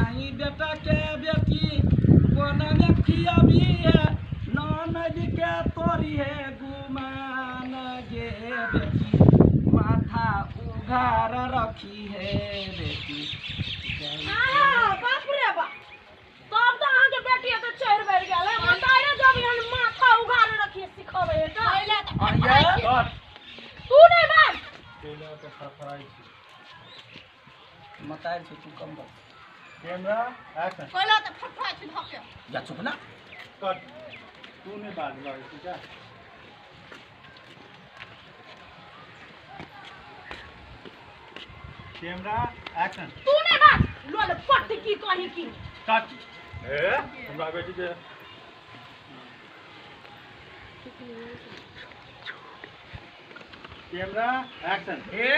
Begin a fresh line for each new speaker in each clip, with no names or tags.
माई बेटा के बेटी कोना में खियाबी है ननद के तोरी है गुमान गे बेटी माथा उघार रखी है बेटी।
आहा, बाप रे बाप, तब तऽ अहाँके बेटी एते चढ़ि बढ़ि गेल है। बताए जब एहन माथा उघार रखिए सिखबै है तऽ।
पहिले तऽ
आइये।
कट।
तू नहि बाज।
पहिले तऽ फड़फड़ाइ छी।
मतायल छै तू कम बस।
Camera action.
पहिले तऽ फड़फड़ाइ छी धके।
या चुप ना।
कट। तू नहि बाज लगै छी क्या? Camera action.
तू नहि बाज लोल पट्ट की कही की।
कट। ए हमरा बेटी के कैमरा एक्शन।
ए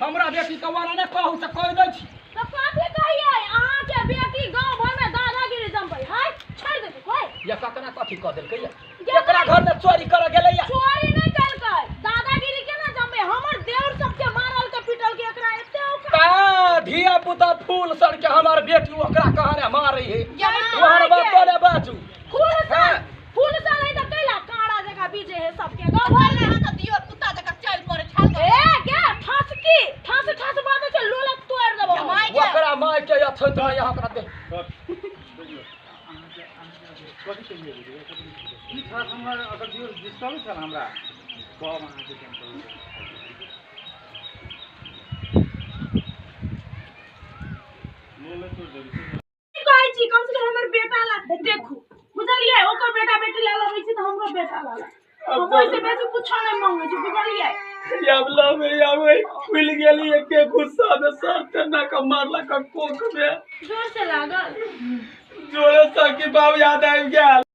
हमरा बेटी के वाला ने कहू तऽ कहि दै छी।
तऽ कथी कहियै, अहाँके बेटी गाँव भरमे दादागिरी जमबै है, छोड़ि देतै कोइ?
या ककरा कथी कऽ देलकै या?
या
एकरा घर में चोरी करऽ गेलै या?
चोरी नहि केलकै, दादागिरी केना जमबै? हमर देवर सबके मारल के पीटल के एकरा एते औकात।
ता धिया पुता फूल सन के हमर बेटी ओकरा कहने मारै है।
या माय
ओहन बात
के।
ने बाजू।
फूल सन,
हाँ।
फूल सन है तऽ कैला काड़ा जकाँ बीजे है सबके गाँव भरमे।
पहिले अहाँके दियौ कुत्ता जकाँ चालि पड़ै छल।
ए गे ठसकी ठस ठस बाजै छै, लोलक तोड़ि देबौ।
या माय के।
ओकरा माय के अछैत नहि यहाँ ओकरा दे।
कट। देखियौ अहाँके कथी कहियै बुझलियै? ई छल हमरा अगर दियौ डिस्टर्ब छल हमरा कहब अहाँके हम करू। लोले तोड़ि देबै।
की कहै छी, कम से कम हमर बेटा ला देखू, बुझलियै? ओकर बेटा बेटी ला लबै छी तऽ हमरो बेटा ला ला। हम ओहिसँ बेसी कुछो नहि मांगै छी, बुझलियै?
अब लवे आवे खुलि गेली एके गुस्सा में सर तेना के मारलक कोख में।
जोर से लागल।
जोरे से कि बाप याद आबि गेल।